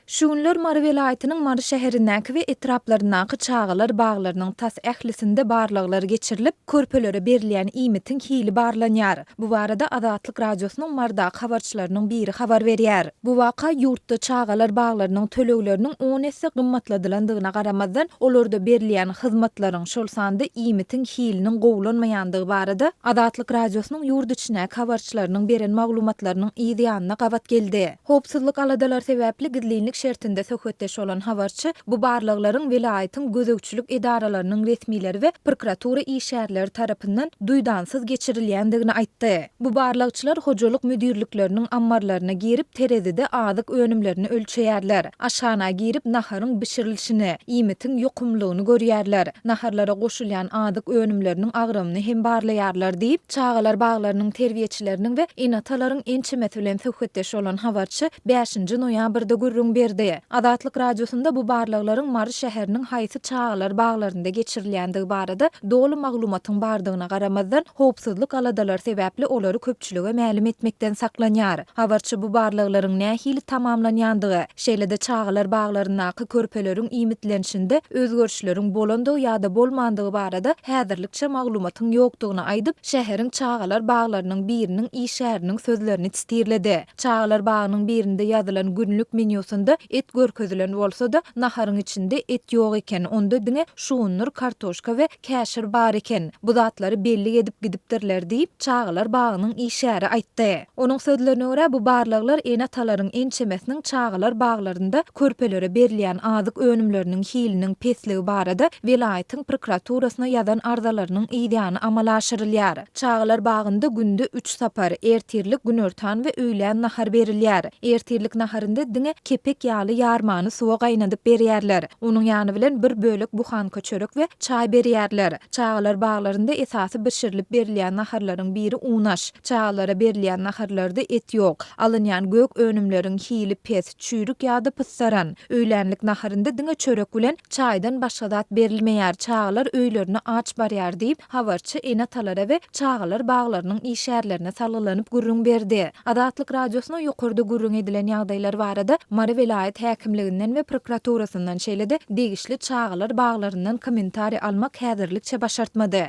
Şu günler Mary welaýatynyň Mary şäherindäki we etraplaryndaky çagalar baglarynyň tas ählisinde barlaglar geçirilip, körpelere berilýän iýmitiň hili barlanýar. Bu barada Azatlyk Radiosynyň Marydaky habarçylarynyň biri habar berýär. Bu waka ýurtda çagalar baglarynyň tölegleriniň on esse gymmatladylandygyna garamazdan, olarda berilýän hyzmatlaryň, şol sanda iýmitiň hiliniň gowulanmaýandygy barada Azatlyk Radiosynyň ýurt içindäki habarçylarynyň beren maglumatlarynyň yz ýanyna gabat geldi. Howpsuzlyk aladalary sebäpli gizlinlik şertinde söhbetdeş bolan habarçy bu barlaglaryň welaýatyň gözegçilik edaralarynyň resmileri we prokuratura işgärleri tarapyndan duýdansyz geçirilýändigini aýtdy. Bu barlagçylar hojalyk müdirlikleriniň ammarlaryna girip, terezide azyk önümlerini ölçeýärler. Aşhana girip, naharyň bişirilişini, iýmitiň ýokumlylygyny görýärler. Naharlara goşulýan azyk önümleriniň agramyny hem barlaýarlar diýip, çagalar baglarynyň terbiýeçileriniň we ene-atalaryň ençemesi bilen söhbetdeş bolan habarçy bäşinji noýabrda gürrüň berdi. Azatlyk Radiosynda bu barlaglaryň Mary şäheriniň haýsy çagalar baglarynda geçirilýändigi barada doly maglumatyň bardygyna garamazdan, howpsuzlyk aladalary sebäpli olary köpçülige mälim etmekden saklanýar. Habarçy bu barlaglaryň nähili tamamlanýandygy, şeýle-de çagalar baglaryndaky körpeleriň iýmitlenişinde özgerişleriň bolandygy ýa-da bolmandygy barada häzirlikçe maglumatyň ýokdugyny aýdyp, şäheriň çagalar baglarynyň biriniň işgäriniň sözlerini sitirledi. Çagalar bagynyň birinde ýazylan günlük menýusynda et görkezilen bolsa-da, naharyň içinde et ýok eken, onda diňe şugundyr, kartoşka we käşir bar eken. Bu zatlary bellik edip gidipdirler diýip, çagalar bagynyň işgäri aýtdy. Onuň sözlerine görä, bu barlaglar ene-atalaryň ençemesiniň çagalar baglarynda körpelere berilýän azyk önümleriniň hiliniň pesligi barada welaýatyň prokuraturasyna ýazan arzalarynyň yzýany amala aşyrylýar. Çagalar bagynda günde üç sapar, ertirlik, günortan we öýlän nahar berilýär. Ertirlik naharynda diňe kepek ýaly ýarmany suwa gaýnadyp berýärler. Onuň ýany bilen bir bölek buhanka çörek we çaý berýärler. Çagalar baglarynda esasy bişirilip berilýän naharlaryň biri unaş. Çagalara berilýän naharlarda et ýok. Alynýan gök önümleriň hili pes, çüýrük ýa-da pyssaran. Öýlänlik naharynda diňe çörek bilen çaýdan başga zat berilmeýär, çagalar öýlerine aç barýar diýip, habarçy ene-atalara we çagalar baglarynyň işgärlerine salgylanyp gürrüň berdi. Azatlyk Radiosyna ýokarda gürrüň edilen ýagdaýlar barada Mary welaýat häkimliginden we prokuraturasyndan, şeýle-de degişli çagalar baglaryndan kommentariý almak häzirlikçe başartmady.